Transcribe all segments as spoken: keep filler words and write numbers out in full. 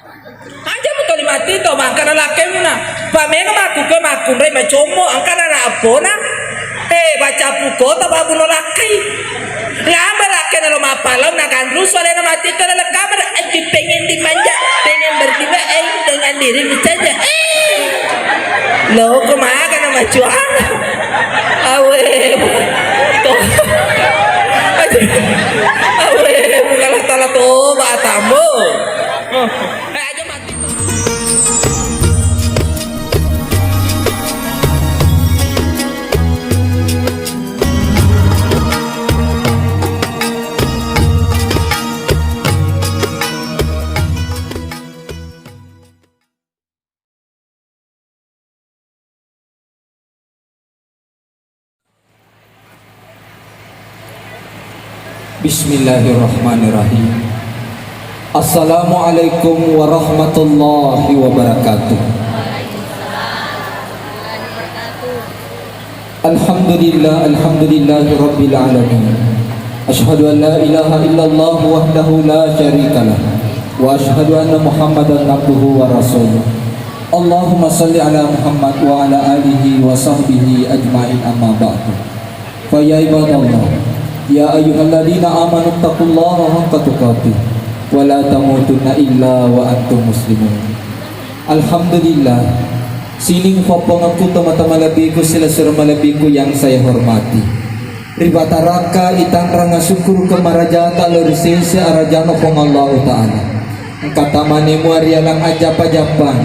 Aja mutoli mati to mangkana lakkemuna. Pamega makkuke makkunrai macommo angkana na appona. Eh, baca puko to babuno lakkai. Lamba lakkena lo mappalau na ganru sualena mati to laleng kamar. Eh, pengen dimanja, pengen berdua, eh, dengan dirimu saja. Eh. Lo kemana na macuana? Awe. To. Awe, bukan tala to batambo. Bismillahirrahmanirrahim. Assalamualaikum warahmatullahi wabarakatuh. Alhamdulillah, alhamdulillahi rabbil alamin. Asyhadu an la ilaha illallah wahdahu la syarikalah. Wa asyhadu anna Muhammadan abduhu wa rasuluh. Allahumma salli ala Muhammad wa ala alihi wa sahbihi ajma'in, amma ba'du. Fa ya ibadallah, ya ayyuhalladzina amanu taqullaha haqqa tuqatih wa la tamutunna illa wa antum muslimun. Alhamdulillah, sining fappongakku, tomatoa malebbiku, silessureng malebbiku yang saya hormati. Ribatarakka itanrang asukkuruka marajata lao ri sese arajana Puang Allahu Ta'ala. Engka tamanemu arialang ajjappa-jappang,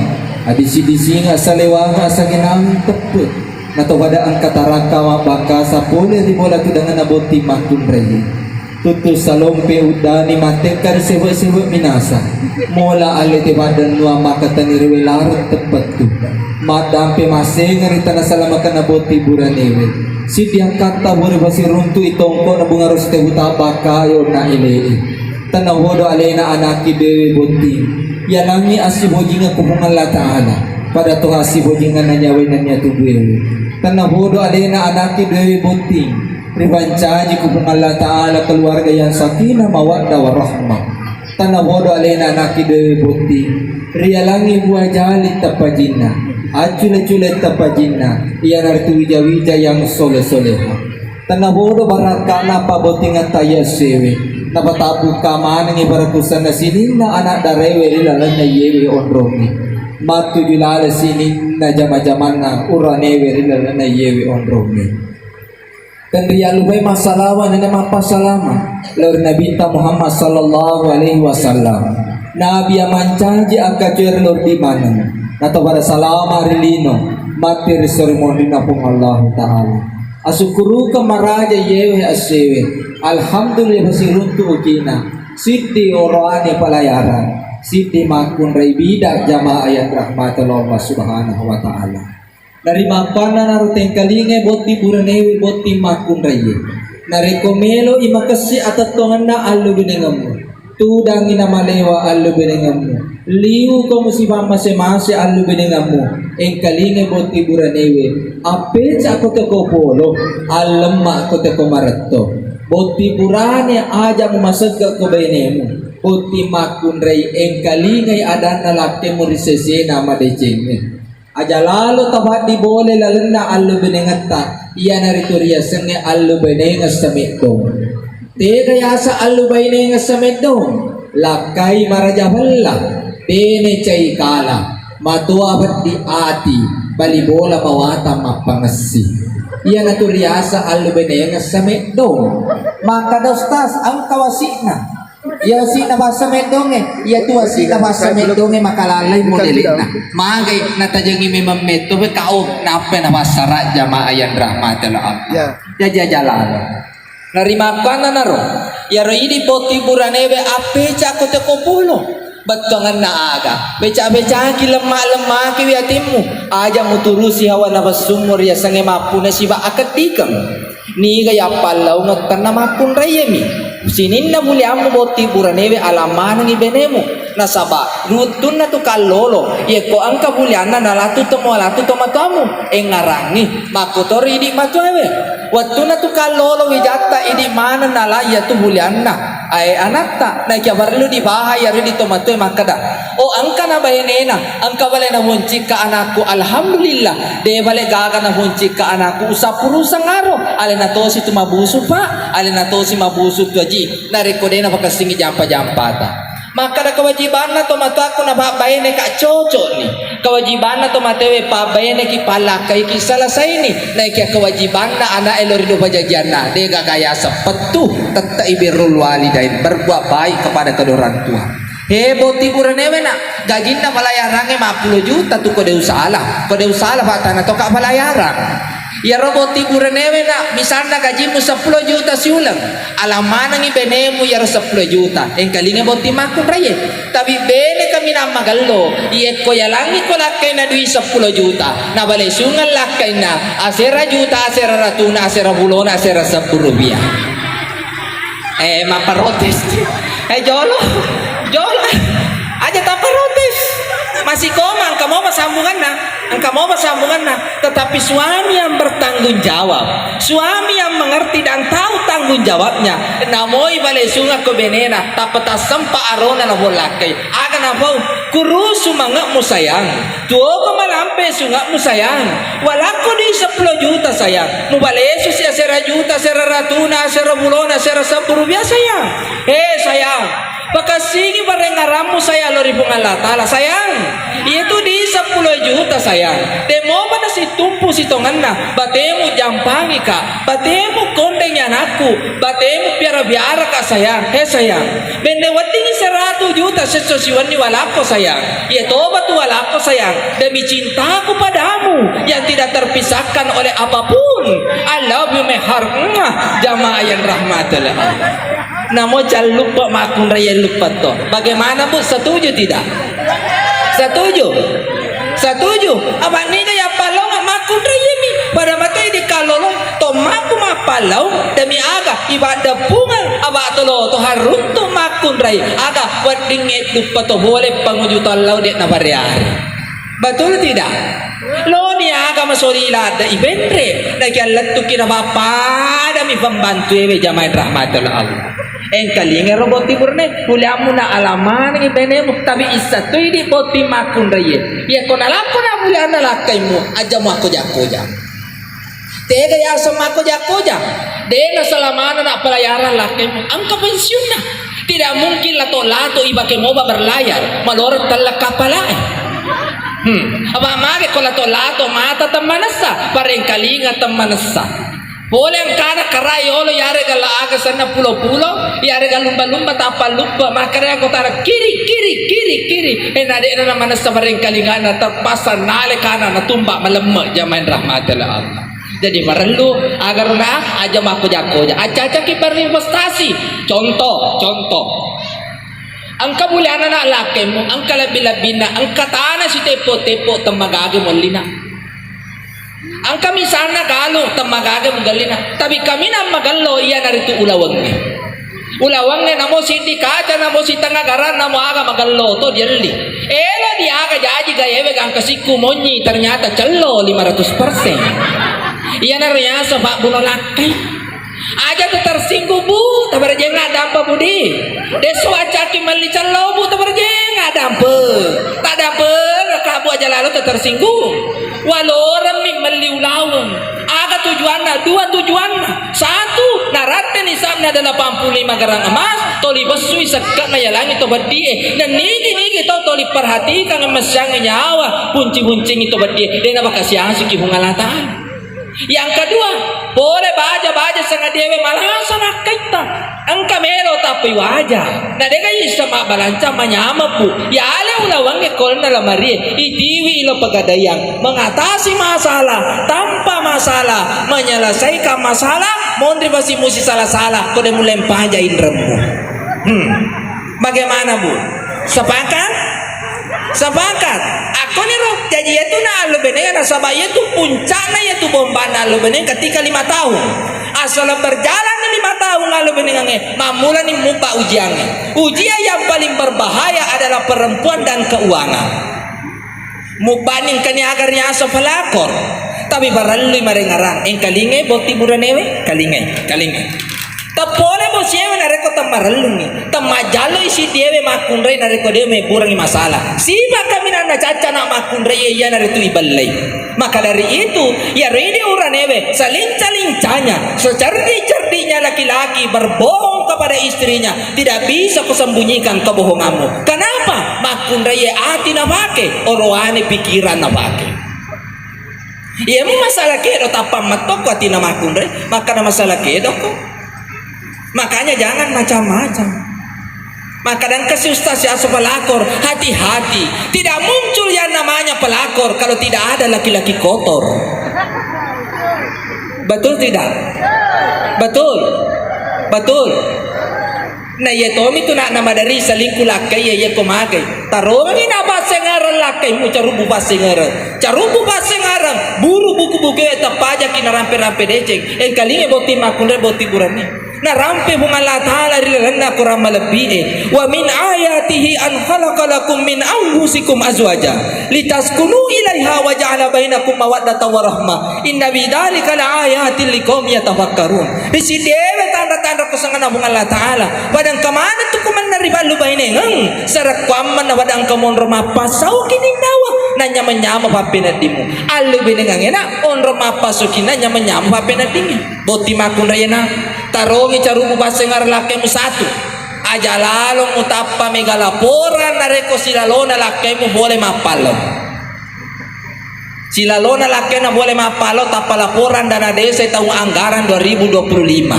adisi-disinga salewanga asangenang teppe. Nato pada engka tarakka mabbangkasa pole ri bola tudangenna botting makkunrai. Tuttu salompe uddani mattekka ri sewe-sewe minasa. Mola alle te baddennua makkatani ri welareng teppettu. Maddampe masenga ri tana salamakenna botting buranewe. Siddi akkatta bore pasiruntu i tongko na bunga rosi te huta bakkayo na elei. Tanahodo alena anakki dewe botting. Yalangi assibojinga ku Puang Allah Ta'ala. Pada toha assibojinganna nyawe nennia tubuewe. Tanahodo alena anakki dewe botting. Ripancaji ku Puang Allah Ta'ala keluarga yang sakinah mawaddah warahmah. Tanabodo alena anakki dewe botting, rialangi bua jali tappajinna, accule-cule tappajinna, iyanaritu wija-wija yang sole-soleha. Tanabodo barakka'na pabottingatta yassewe, napatabbukka manengngi barakusanna sininna anak darewe ri lalenna iyewe onrongnge. Mattuju laleng sininna jama-jamanna uranewe ri lalenna iyewe onrongnge. Tenriallupai massalawa nennia mappasalama lao ri Nabitta Muhammad sallallahu alaihi wasallam. Nabi iya mancaji akkacoe ri lordi maneng, nato pada salama ri lino, matti ri sori monrinna Puang Allahu Ta'ala. Asukkurukeng maraja iyewe assewe. Alhamdulillah, pasiruntu ukina. Siddi oroane pelayaran, siddi makkunrai bida jamaah yang dirahmati Allah Subhanahu wa Ta'ala. Narimakkuannanaro tengkalingai botting buranewe botting makkunraie. Narekko melo'i makessi atettongenna allubenengemmu, tudangi namalewa allubenengemmu, liuko musibammase-mase allubenengemmu, engkalingai botting buranewe, appeca'ko teko polo, allemma'ko teko maretto. Botting burane aja mumasegge'ko bainemu, botting makkunrai engkalingai adanna lakkemu ri sesena madecengnge. Aja lalo tapaddi bole lalenna allubenengetta, iyanaritu riasengnge allubenengeng sameddong. Tega yaseng allubenengeng sameddong, lakkai maraja bella, bene cai kala, matoa peddi ati, bali bola mawatang mappangessi. Iyanatu riaseng allubenengeng sameddong. Makkada ustaz, engka wasi'na. Iya wasi'na basa meddongnge, iya tu wasi'na basa meddongnge makalalai modelena. Magai natajengi memang metto pe kau nappa napassara jamaah yang dirahmati Allah. Ya. Jaja jalan. Narimakkuannanaro, iyaro idi botting buranewe appeca'ko teko polo. Bettuangenna aga, beca-becaki lemma-lemmaki wi atimmu. Aja muturusi hawa nafsummu riasengnge mappuna siba akeddikeng. Niga yappallaungeng tenna makkunraiemi. Sininna buliammu botting buranewe alang manengngi benemu. Nasaba, ri wettunna tu kallolo, yekko engka bulianna nalatu to mualatu tomatoammu, engngarangngi, makkotoro idi matuawe. Wettunna tu kallolo wijatta idi maneng nala iyatu bulianna. Ae anatta, naikia parellu dibahai, iyaro di tomatoe makkeda, "Oh, engka na bainena, engka bale naboncikka anakku, alhamdulillah, de bale gaga naboncikka anakku, usappuruseng aro, alena tosi tu mabusu, Pak, alena tosi mabusu tu Aji, narekko de napakessingi jampa-jampata." Makkeda kewajibanna tomatoakku napabbaineka cocokni. Kewajibanna tomatoae pabbaineki pallakkaiki selesaini. Naikia kewajibanna ana'e lao ri dua pajajianna, de gaga yaseng pettu, tette'i birrul walidain, berbuat baik kepada kedua orang tua. He, botting buranewe, nak, gajinna pelayarangnge mappulo juta tu, ko de usala. Ko de usala, Pak, tana toka pelayarang. Iyaro botting buranewe, nak, misalna gajimmu seppulo juta siuleng, alang manengngi benemu iyaro seppulo juta, engkalinga botting makkunraie. Tapi bene kaminang magello, iyekko yalangngi ko lakkainna dui seppulo juta, nabalesungeng lakkainna asera juta, asera ratuna, asera pulona, asera sebbu rupiah. Eh, mapparotes. Eh, jolo, jolo. Aja tapparotes. Masih koma, engka mopa sambunganna. Engka mopa sambunganna. Tetapi suami yang bertanggung jawab, suami yang mengerti dan tahu tanggung jawabnya, namoi balesungeng ko benena, tappa tassempa arona nabollakkai. Aga napau, kurusu mange'mu sayang. Tuoko malampe sunga'mu sayang. Walakko dui seppulo juta sayang. Mubalesu si asera juta, asera ratuna, asera bulona, asera sebbu rupiah sayang. Eh, sayang. Pakessingi parengngerammu sayang lao ri Puang Allah Ta'ala sayang. Iyatu dui seppulo juta sayang. Demopa nasitumpu sitongenna. Batemu jampangi, Kak. Batemu kondengi anakku. Batemu piara-piara, Kak, sayang. Eh, sayang. Benne weddingngi seratu juta sesso siwenni walakko sayang. Iya toba tu walakko sayang. Demi cintaku padamu yang tidak terpisahkan oleh apapun. I love you, Mehar. Mwah. Jamaah yang rahmati Allah. Namo calluppa makkunrai luppa to. Bagaimana, Bu? Setuju tidak? Setuju? Setuju? Apa niga ya palong makkunrai mi? Pada mate di kalolo. Tommaku mappalau demi aga ibadda Puang, aba tolo to haruttu makkunrai aga weddingnge duppa to bole panguju tallau de na bare-are. Betul tidak? Loni aga masori ladde ibenre, nakiallettuki na bappada mi pembantu ewe jamaah rahmatul Allah. Engkalinga ro botting burane, muliammu na alamanengi benemu, tapi issatui di botting makkunraie. Iya ko nalakko na mulianna lakkaimu, aja muakko jakko jang. Tega yaseng makkoja-koja. Dena selamana na pelayaran lakkaimu. Engka pensiunna. Tidak mungkin lato-lato ibake moba berlayar. Maloreng tellak kapalae. Hmm. Apa mage ko lato-lato mata temmanessa. Parengkalinga temmanessa. Pole engkana karai yolo yarega la aga senna pulo-pulo. Yarega lumba-lumba tappa luppa. Makare anggotana kiri, kiri, kiri, kiri. Eh, na de'na na manessa parengkalingana terpaksa nale kana natumba malemme jamain rahmatillah Allah. Jadi parellu agar na aja makkoja-koja. Acca-accaki berinvestasi. Contoh, contoh. Engka muliana na lakkemu, engka lebbi-lebbinna, engka tana siteppo-teppo temmagaga mullina. Engka misalna galu temmagaga mugallina, tapi kaminang magello iyanaritu ulawengnge. Ulawangnge namo siddi kaca, namo sitengnga garang, namo aga magello to dielli. Elo diaga jaji gaewe gangka sikku monyi, ternyata cello lima ratus persen. Iyanaro yaseng pabbuno lakkai. Aja tu tersinggung, Bu, tabarjeng adampa budi. Desu acaki melli cello, Bu, tabarjeng adampe. Tadampe, kabu aja lalu tu tersinggung. Waloremmi melli ulaweng. Aga tujuanna? Dua tujuanna. Satu, naratte nisabna ada delapan puluh lima gram emas, toli bessui sekka'na yalangi to beddie. Dan nigi-nigi tau toli perhatikan messiang nyawa, bunci-buncingi to beddie. Dena bakasiasiki Puang Allah Ta'ala. Yang kedua, pole baja-baja sangadiewe malasa nakkaitta. Engka melo tapi waja. Na dega issa mabbalanca manyameng, Bu. Yale ulawangnge kolna lamarie, itiwi ilo pegadaian. Mengatasi masalah tanpa masalah, menyelesaikan masalah, monri basi musi sala-sala, kode mulai paja inremmu. Hmm. Bagaimana, Bu? Sepakat? Sepakat. Akkoniro, jaji iyatu na allo benenga nasaba iyatu puncakna iyatu bombanna allo beneng ketika lima tahun. Asal berjalan lima tahun allo benengangnge, mammulani mubba ujiangnge. Ujian yang paling berbahaya adalah perempuan dan keuangan. Mubbani engkani aga riaseng pelakor. Tapi parellui marengarang, engkalingai botting buranewe, kalingai, kalingai. Teppole bosiewe narekko temmarellungngi, temmajjallo isi diewe makkunrai narekko de mebburengngi masalah. Sipa kaminanna cacca na makkunrai iya naretu ibellei. Maka dari itu, iyaro idi uranewe, selincah-lincahnya, secerdik-cerdiknya laki-laki berbohong kepada istrinya, tidak bisa kusembunyikan kebohonganmu. Kenapa? Makkunrai ati napake, oroane pikiran napake. Iya mu masalah kedo tappa mettokko atina makkunrai, makkada masalah kedokko. Makanya jangan macam-macam. Maka dan kasi ustaz si aso pelakor, hati-hati. Tidak muncul yang namanya pelakor kalau tidak ada laki-laki kotor. Betul tidak? Betul. Betul. Nah, iya tomi tu nak nama dari selingkuh lakkai iya, iya ko magai. Tarongi na passengareng lakkai mu carubu passengareng. Carubu passengareng, buru buku-buku e tappajaki narampe-rampe deceng. Engkalinge botting makkunrai botting buranni. Narampe Puang Allah Ta'ala ri lalenna Quran malebbi e. Wa min ayatihi an khalaqa lakum min anfusikum azwaja litaskunu ilaiha wa ja'ala bainakum mawaddata wa rahmah. Inna fi dzalika laayatil liqaumin yatafakkarun. Ri sidewe tanra-tanra kusanganna Puang Allah Ta'ala. Padang kamana tu kumanna ri ballu bainengeng. Sarakku ammanna padang kamonro mappasau kininnawa. Nanyama-nyama pappeneddimu. Allu binengangena onro mappasau kinna nyama-nyama pappeneddingi. Botti makkunrayena, tarongi carubu passengara lakkaimu satu. Aja lalo mutappa mega laporan narekko silalona lakkaimu pole mappallo. Silalona lakkena pole mappallo tappa laporan dana desa taung anggaran dua ribu dua puluh lima.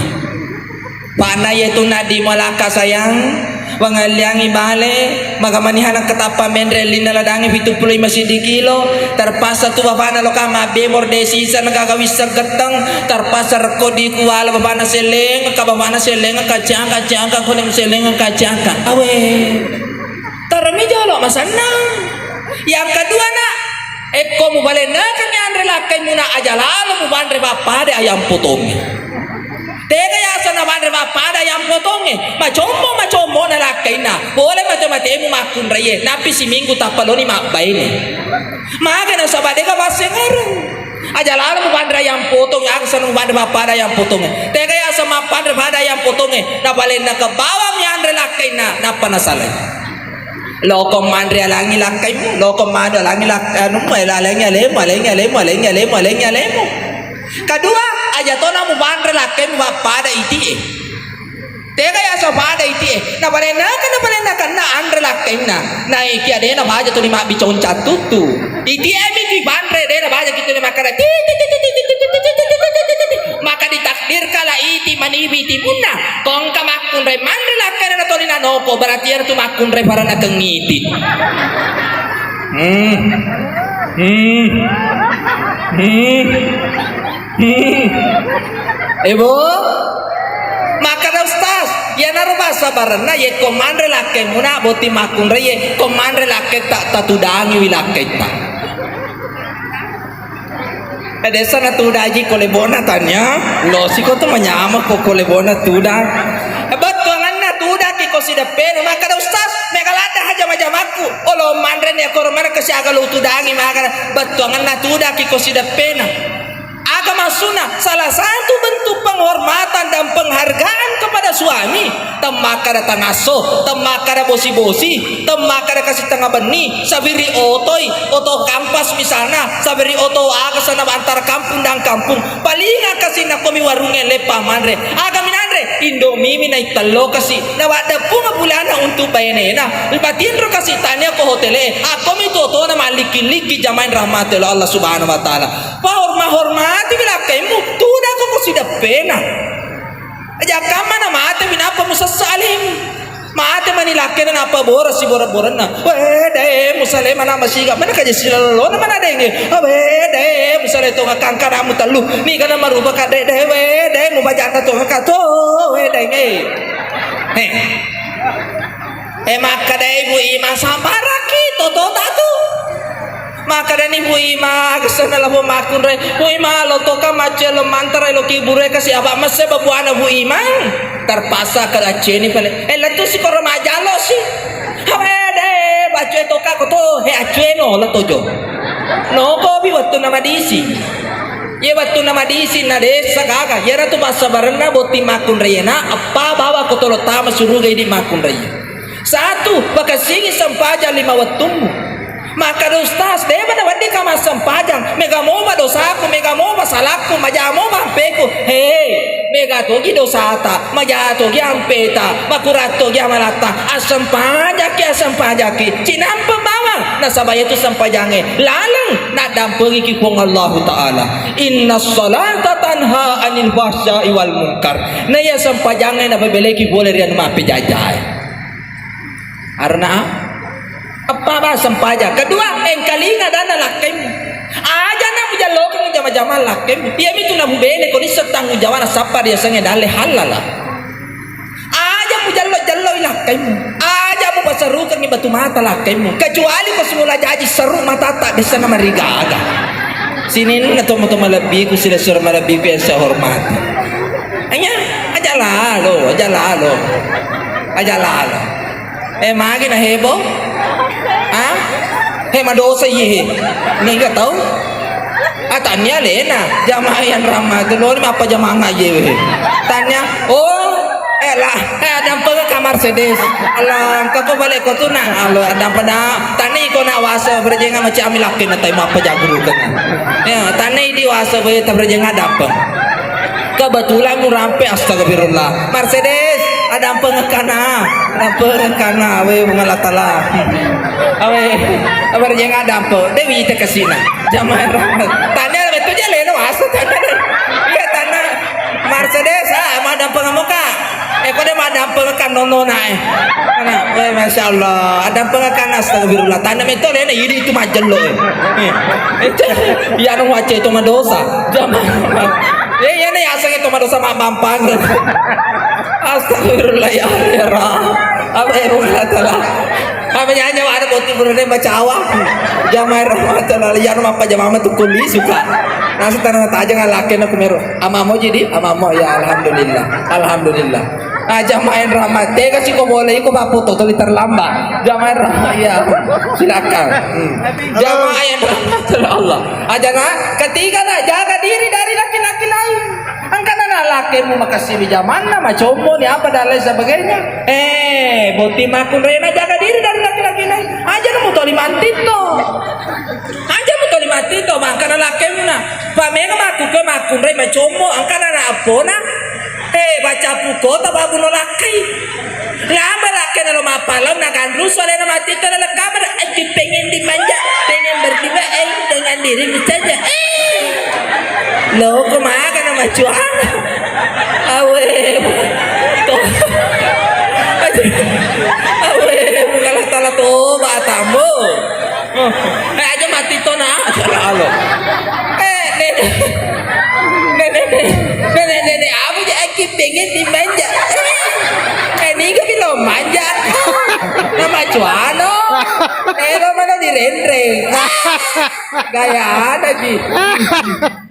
Pakna yetu naddi malakka sayang, Wangalliangi bale, maga manihana ketappa menre ellinna ladangnge pitu pulo lima siddi kilo, terpaksa tu bapana loka mabbemor desi isa nagaga wisseng getteng, terpaksa rekko di kuala bapana selleng, ka bapana selleng kacang, kacang, ka kone selleng kacang, ka. Awe. Tarmi jolo masannang. Yang kedua, nak, ekko mubalenna kami anre lakkai muna aja lalo mubanre bappada ayam potong. Tega yaseng nabanre mappada ayam potongnge, macommo-macommo na lakkainna, pole mate-matemu makkunraie, nappi siminggu tappaloni mabbaine. Maga nasaba dega passengereng. Aja lalo mubanre ayam potong, aga senna mubanre mappada ayam potongnge. Tega yaseng mappanre pada ayam potongnge, napalenna ke bawang yanre lakkainna, nappa nasalai. Loko manre alangi lakkaimu, loko manu alangi lak-, anu, alangi alemu, alangi alemu, alangi alemu, alangi alemu. Kadua, aja tona mubanre lakkaimu mappada itie. Tega yaseng pada itie. Napalennakenna, napalennakenna anre lakkainna. Naiki adena baja tuli mabbica uncattutu. Itie mi dibanre dena baja kituli makkada. Maka ditakdirkanlah iti maniwi timunna. Kongka makkunrai manre lakkainna toli nanoko, berarti iyaro tu makkunrai pada nakengiti. Hmm. Hmm. Hmm. Hmm. Ebo? Makkada ustaz, iyanaro bassabarenna yekko manre lakkaimuna botting makkunrai ye, ko manre lakkaitta tatudangiwi lakkaitta. Eh, desa natudaji ko lebona tania, losiko tu manyameng ko, ko lebona tudang. Eh, bettuanganna tudaki ko sideppena, makkada ustaz, mega ladde haja majamakku. Olo manreni akoro mana kesiaga lo tudangi, makkada bettuanganna tudaki ko sideppena. Aga maksudna? Salah satu bentuk penghormatan dan penghargaan kepada suami. Temmakkada tangasso, temmakkada bosi-bosi, temmakkada kasi tengnga benni, sabiri otoi, oto kampas misalna, sabiri oto aga sana antar kampung dan kampung. Palinga kasi nakomi warungnge leppa manre. Aga minanre, Indomie mi naittello kasi. Nawaddeppung pulana untuk bainena. Patinro kasi tania ko hotele. Akkomi tu otona mallikki-likki jamain rahmati Allah Subhanahu wa Ta'ala. Pahorma-hormatiwi lakkaimu, tudako ko sideppena. Aja kamma na matewi nappa musessa alemu. Mate mani lakkena nappa bora sibora-boranna. Wede, musale mana masiga, mana kaje silalona mana denge. Wede, musale tonga kangkaramu tellu. Niga na maruba kadede, wede, mubajanna tonga kato, wede nge. He. Eh, makkadai Bu Imang, sambaraki totota tu. Makkadani Bu Imang, kesana labo makkunrai. Bu Imang, lo toka macce lo mantara lo kibure kasi apa messe babuana Bu Imang. Terpaksa ke acceni pale. Eh, lettu si koro majalo si. Hawede, bacce toka ko to, he acceno lo tojo. Noko bi wettu nama disi. Iye wettunna madising na dessa gaga, iyanatu passabarenna botting makkunraiena, eppa bawang ko tolo tama suruga idi makkunraie. Satu, pakessingi sempajang lima wettummu. Makkeda ustaz, de'pa nawedding ka massempajang, mega mopa dosaku, mega mopa salakku, maja mopa ampeku. He, mega togi dosata, maja togi ampeta, makurang togi amalatta. Assempajakki, assempajakki, cinampe bawang, nasaba iyatu sempajangnge laleng naddampengiki Puang Allahu Ta'ala. Inna salata tanha anil fahsya'i wal munkar. Na iya sempajangnge napabeleki pole ri anu mappejajae. Arena eppa bawang sempajang. Kedua, engkalinga adanna lakkaimu. Aja na mujallokeng jama-jama lakkaimu. Iyamitu namubene ko nisseng tanggung jawabna sappa riasengnge dalle hallala. Aja mujallo-jalloi lakkaimu. Aja mupaserukengngi batu mata lakkaimu. Kecuali ko simula jaji seru matatta, dessa na marigaga. Sininna tomatoa malebbiku, silessureng malebbiku yang saya hormati. Anya, aja lalo, aja lalo. Aja lalo. Eh, magi na heboh? Hah? He, madosa iye he. Niga tau? Ah, tania alena. Jamaah yang rahmat. Lori mappa jamaah ngaji we. Tania, oh, eh lah, eh, adampengekka Mercedes. Allah, engka ko bale ko tu na. Allah, adampeng na. Tania iko na wasa berjenga macam ami lakkena tai mappa jaguru kena. Ya, tania idi wasa be ta berjenga adampeng. Kebetulan murampe, astagfirullah. Mercedes, adampengekka na, adampengekka na, awe, Puang Allah Ta'ala. Awe, awe, jangan adampeng, de wita kesina. Jamaah rahmat. Tania betul je leno wasa, tania. Iya, tania. Mercedes, ah, mau adampeng kamu, Kak? Eh, kode maddampengekka nonno nae. Ana, weh, masya Allah, addampengekka, astagfirullah. Tania metto lena, idi itu majello. Eh, itu, iya, anu, wacce itu madosa. Jamaah. Eh, iya, nih, asal itu madosa, mabbampang. Astagfirullah, ya Allah. Apa ya, Allah Ta'ala? Apa ya, nyawa ada boti burane bacawa. Jamaah rahmatullah, iya, anu, apa jamaah tuh kuli suka. Nasa tanah tajang, lakena kumero. Amamo jadi, amamo, ya, alhamdulillah. Alhamdulillah. Ah, jamaah yang rahmat. Tega sih kau boleh ikut apa foto toli terlambat. Jamaah yang rahmat, ya. Silakan. Hmm. Jamaah yang rahmat Allah. Aja na, ketiga na, jaga diri dari laki-laki lain. Angkana na lakemu makasih jamanna, macombo ni apa dan lain sebagainya. Eh, boti makkunraina jaga diri dari laki-laki lain. Aja na mutoli mantitto. Aja mutoli mantitto, mangkana lakemu na. Pamega makkuke makkunrai macombo, angkana na appona. Eh, baca pukota babuno lakkai. Ngamba lakkena lo mappalau na ganrusu alena mati tona lekkabar, eh, pengen dimanja, pengen berduaan dengan dirimu saja. Eh, lo kemaga na macuana. Awe. To. Awe, Allah Ta'ala toba tambo. Eh, aja mati tona. Alo. Eh, nenek. Nenek, nenek, nenek, nenek, apa je aki pengen dimanja? Eh, niga bilo manja. Nama cuano? Eh, lo mana direnreng? Gaya ada ji.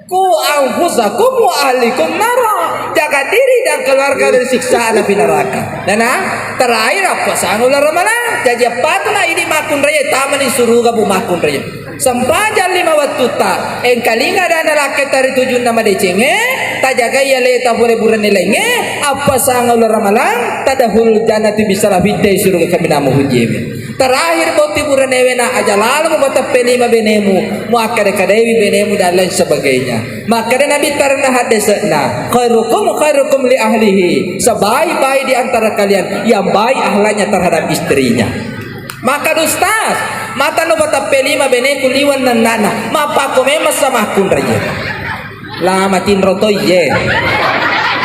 Ku anfusakum wa ahlikum nara. Jaga diri dan keluarga dari siksa api neraka. Dan, ah, terakhir apa? Sanula Ramalang. Jadi apa tu lah ini makunrai, taman di suruga bu makunrai. Sempajang lima wattutta, engkalinga adanna lakkaitta ri tujunna madecengnge, tajagai aleta pole burane laingnge, appasang uleng ramalang, tadkhulul jannata bisalam, fiddai suruga kaminang muhujiewe. Terakhir botting buranewe na, aja lalo mupateppe lima benemu, muakkada-kadaiwi benemu dan lain sebagainya. Makkeda Nabi tarena haddese'na, khairukum khairukum li ahlihi, sebaik-baik di antara kalian yang baik akhlaknya terhadap istrinya. Maka ustaz, mata no pateppe lima beneku liweng nennana, mappakko memeng samakkunraie. Lama tinro to iye.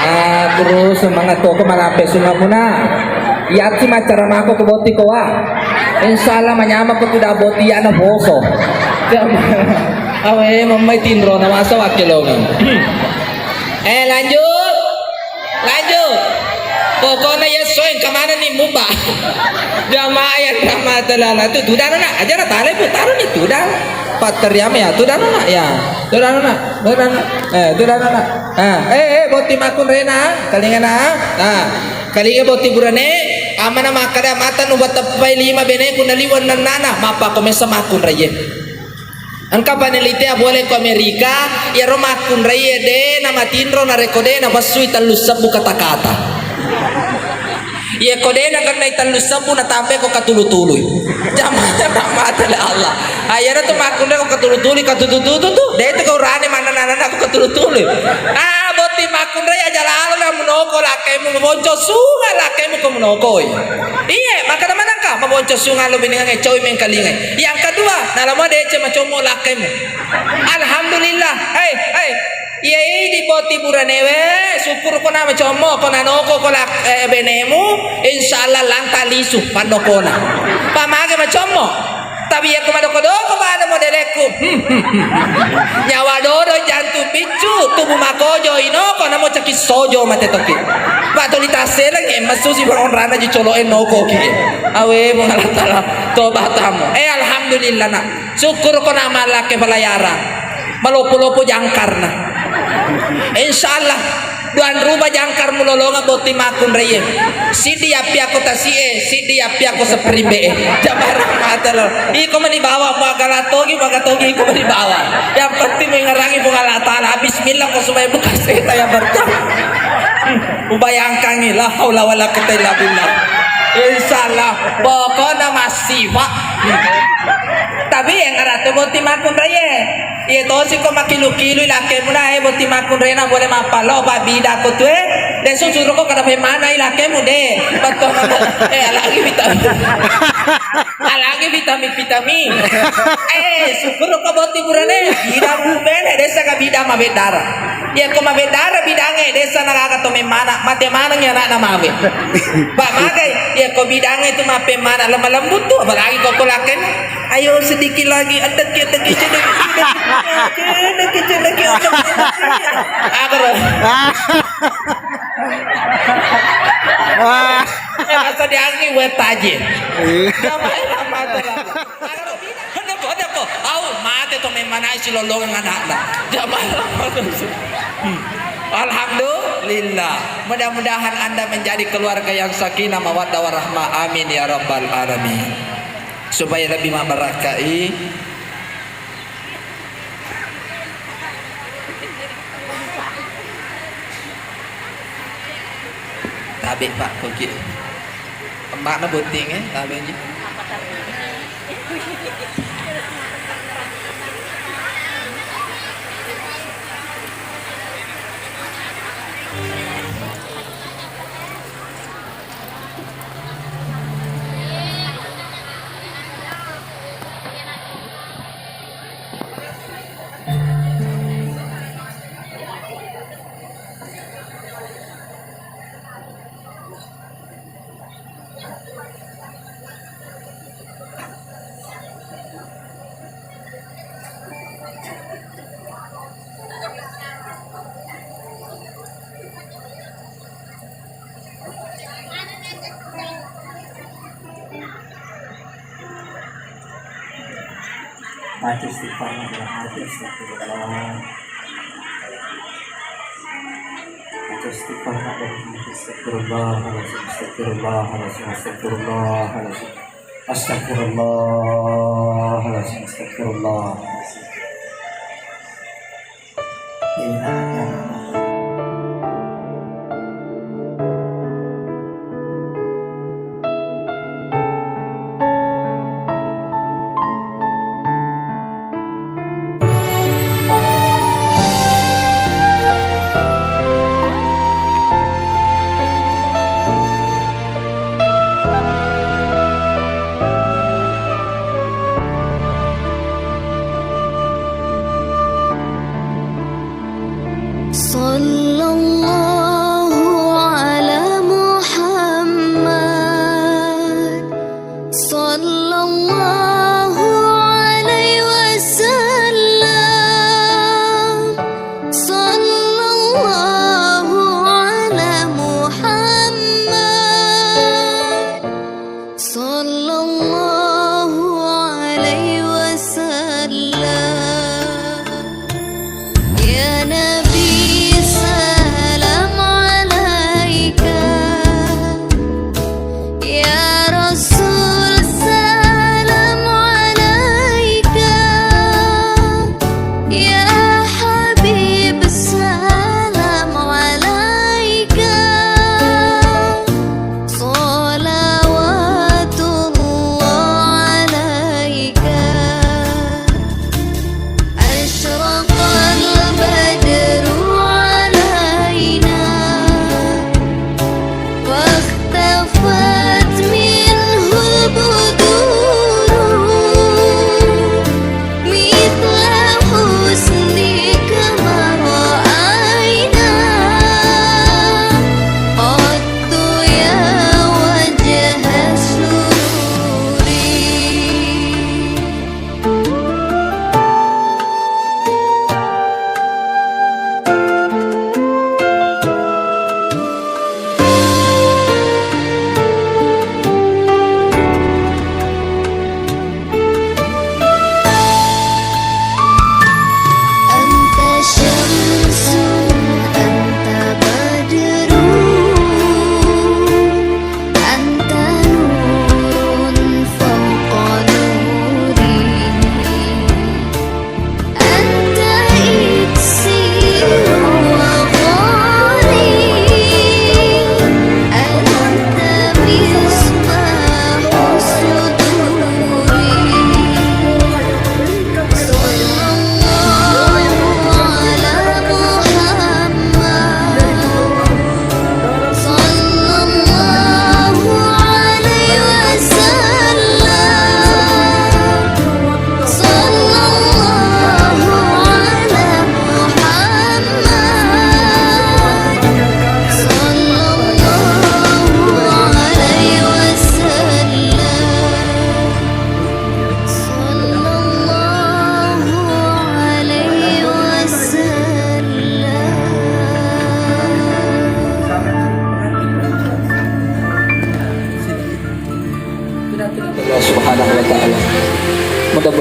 Ah, terus semangat toko malampe sunna muna. Yatsi macara mako ke boti koa. Insya Allah manyama ko tidak boti yana poso. Awe, mammai tinro na masa wakilongan. Eh, lanjut. Lanjut. Pokoknya ya soeng kemana nih muba. Jamaah yang rahmatan Allah. Tuh, tudang anak. Aja na tale putaro nih tudang. Pateriam ya, tudang anak ya. Tudang anak. Tudang anak. Eh, tudang anak. Ah, eh, eh, boti makkunraina. Kalingana. Ah. Kalinga boti burane. Amana makkada mata nu bateppai lima beneku naliweng nennana. Mappa ko messa makkunraie. Engka paneliteang pole ko Amerika, iyaro makkunraie de' namatinro narekko de' napessui tellu sebbu kata-kata. Iya ko de' nagennai tellu sebbu natampe ko katulu-tului. Jamaah rahmati Allah. Ah, iyaro tu makkunrai ko katulu-tului, katutu-tutu tu. De' tu ko urane manenna-nenna ko katulu-tului. Ah, botting makkunrai aja lalo na munoko lakkaimu, mabonco sunga lakkaimu ko munokoi. Iye, makkeda manengka, mabonco sunga lo binengang e, cowi mengkalingai. Yang kedua, nalamo deceng macommo lakkaimu. Alhamdulillah. Hei, hei. Iya idi botting buranewe, syukur ko na macommo, ko nanoko ko lak-, eh, benemu, insyaallah lanta lisu pannokona. Pamage macommo. Tapi iya ko madoko-doko bana modelekku. Nyawa dodo jantung piccu, tubuh makojo inoko namo caki sojo mate toki. Pak tuli taseleng e, messu si onrana ji coloke noko ki. Awe, Puang Allah Taala, toba tamu. Eh, alhamdulillah, nak. Syukur ko na mallakke pelayaran. Maloppo-loppo jangkarna. Insyaallah, duan ruba jangkar mulolonga botting makkunraie. Siddi yappiakko tasi'e, siddi yappiakko seprimbe e. Jamaah rahmati Allah. Iko mani bawa, muagala togi, muaga togi, iko mani bawa. Yang penting mengerangi Puang Allah Taala. Bismillah ko supaya buka seta yang berkah. Ubayangkangi, la haula wala quwwata illa billah. Insyaallah, pokokna massifa. Tapi yang ngerate botting makkunraie. Iya tosi ko makilu-kilu lakkemu na, eh, botting makkunraie na boleh mappallo, pa bida ko tu, eh. De' susuro ko kada pemana lakkemu de'. Betul. Eh, lagi vitamin. Alagi vitamin-vitamin. Eh, syukur ko botting burane. Bida bubene, desa ka bida mabeddara. Iya ko mabeddara bidange, desa nagaga to memmana, mate maneng ya anakna mawe. Pak magai, iya ko bidange tu mappemmana lemah lembut tu, apalagi ko kolaken. Ayo sedikit lagi, sedikit, sedikit, sedikit, sedikit, sedikit. Agak. Eh, masa diangi wet aja. Iya. Jamaah rahmati Allah. Hendak, hendak, au, mate to memang naik si lolongan anakna. Jamaah rahmati Allah. Hmm. Alhamdulillah. Mudah-mudahan Anda menjadi keluarga yang sakinah, mawaddah, warahmah. Amin ya rabbal alamin. Supaya lebih memberkahi. Tabe, Pak, koki. Emma'na botting, eh, tabe ji. Baca istighfar dalam hati, astagfirullah. Baca istighfar dalam hati, astagfirullahaladzim, astagfirullahaladzim, astagfirullahaladzim. Astagfirullahaladzim, astagfirullah.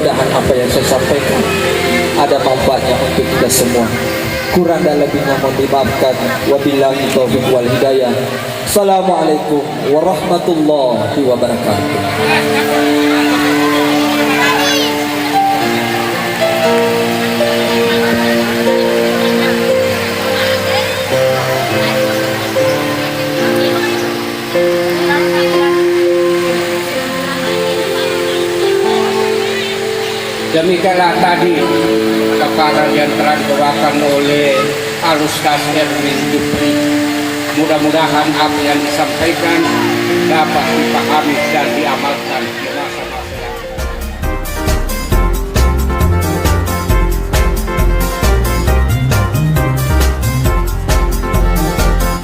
Mudah-mudahan apa yang saya sampaikan ada manfaatnya untuk kita semua. Kurang dan lebihnya mohon dimaafkan. Wabillahi taufiq wal hidayah. Assalamualaikum warahmatullahi wabarakatuh. Demikianlah tadi paparan yang telah dibawakan oleh Al-Ustaz Erwin Jupri. Mudah-mudahan apa yang disampaikan dapat dipahami dan diamalkan.